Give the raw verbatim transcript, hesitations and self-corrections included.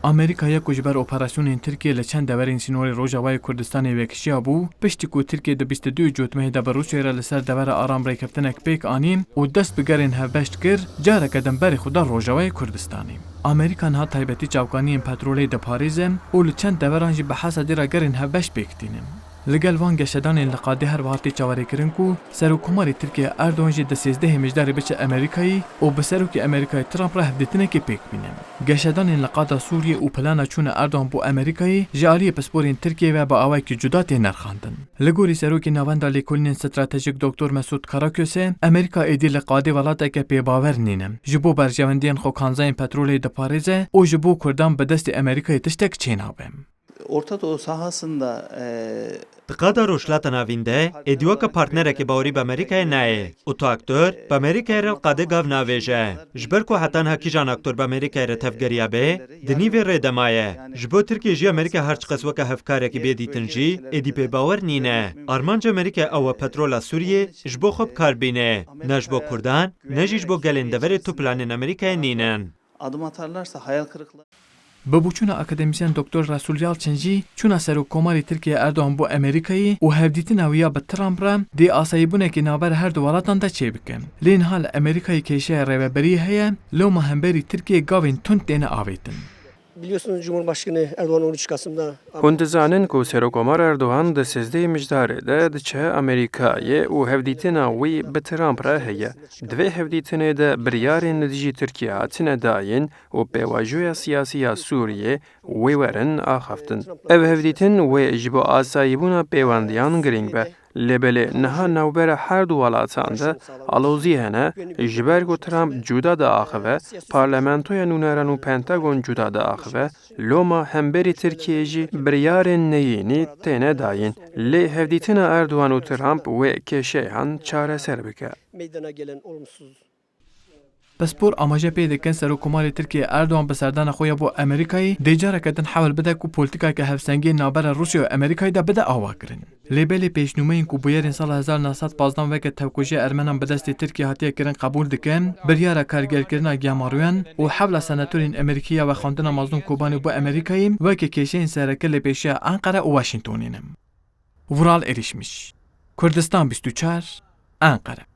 Amerîka ya ku ji ber operasyonên Tirkiyê li çend deverên sînorê Rojavayê Kurdistanê vekişiya bû, piştî ku Tirkiye di bîst û du cotmehê de bi Rûsyayê re li ser devera aram rêkeftinek pêk anî û dest bi gerên hevbeşt kir, careke din berê xwe da Rojavayê Kurdistanê. Amerîka niha taybetî çavkaniyên petrolê diparêze û li çend deveran jî bi hesadî re gerên hevbeşt pêk tîne. Li gel van geşedanên li qadê her wiha tê çaverêkirin ku Serokkomarê Tirkiye Erdogan jî di sêzdehê Mijdarê biçe Amerîkayê û bi Serokê Amerîkayê Trump re hevdîtinekê pêk bîne. Geşedanên li qada Sûriyê û plana çûna Erdogan bo Amerîkayê ji aliyê pisporên Tirkiyê ve bi awayekî cuda tê nirxandin. Li gorî Serokê Navenda Lêkolînên Stratejîk Doktor Mesûd Karaköse, Amerîka êdî li qadê welateke pêbawer nîne. Ji bo berjewendiyên xwe kanzayên petrolê diparêze û ji bo Kurdan bi destê Amerîkayê tiştek çênabe. Orta Doğu sahasında, e, Di qada Rojhilata Navîn de êdî weke partnerekê bawerî bi Amerîkayê nayê û tu aktor bi Amerîkayê re li qadê gav navêje. Ji ber ku heta niha kîjan aktor bi Amerîkayê re tevgeriya bê, di nîvê rê de maye. Ji bo Tirkiye jî Amerîka her çiqas weke hevkarekî bê dîtin jî êdî pê bawer nîne. Armanca Amerîkayê ew e petrola Sûriyê ji bo xwe bi kar bîne. Ne ji bo Kurdan, ne jî ji bo gelên deverê tu planên Amerîkayê nînin. Adım atarlarsa hayal kırıklığı. Bi boçûna akademîsyen Doktor Resul Yalçin jî çûna Serokkomarê Tirkiye Erdogan bo Amerîkayê û hevdîtina wî ya bi Trump re dê asayîbûnekê navbera her du welatan de çêbike. Lê niha li Amerîkayê kêşeya rêveberiyê heye, loma hemberî Tirkiyê gavên tund têne avêtin. Biliyorsunuz Cumhurbaşkanı Erdoğan on üç Kasım'da Hûn dizanin ku Serokkomar Erdogan di sêzdehê Mijdarê de diçe Amerîkayê û hevdîtina wî bi Trump re heye. Di vê hevdîtinê de biryarên li dijî Tirkiyê hatine dayîn û pêvajoya siyasî ya Sûriyê wê werin axaftin. Ev hevdîtin wê ji bo asayîbûna pêwendiyan girîng be. Lê belê niha navbera her du welatan de alozî hene, ji ber ku Trump cuda diaxive, Parlamentoya Nûneran û Pentagon cuda diaxive, loma hemberî Tirkiyê jî biryarên neyînî têne dayîn. Lê hevdîtina Erdogan û Trump wê kêşeyan çareser bike. Meydana gelen olumsuz Pispor amaje pê dikin Serokkomarê Tirkiyê Erdogan bi serdana xwe ya bo Amerîkayê dê careke din hewl bide ku polîtîkayeke hevsengiyê navbera Rûsya û Amerîkayê de bide avakirin. Lê belê pêşnûmeyên ku bûyerên sala hezar neh sed pazdeh weke tevkujiya Ermenan bi destê Tirkiyê hatiye kirin qebûl dikin, biryara kargêrkirina Giya Maruyan û hewla senatorên Amerîkî ya vexwendina Mazlûm Kobanî bo Amerîkayê weke kêşeyên sereke li pêşiya Enqere û Washingtonê ne. Vural Erişmiş, Kurdistan bîst û çar, Enqere.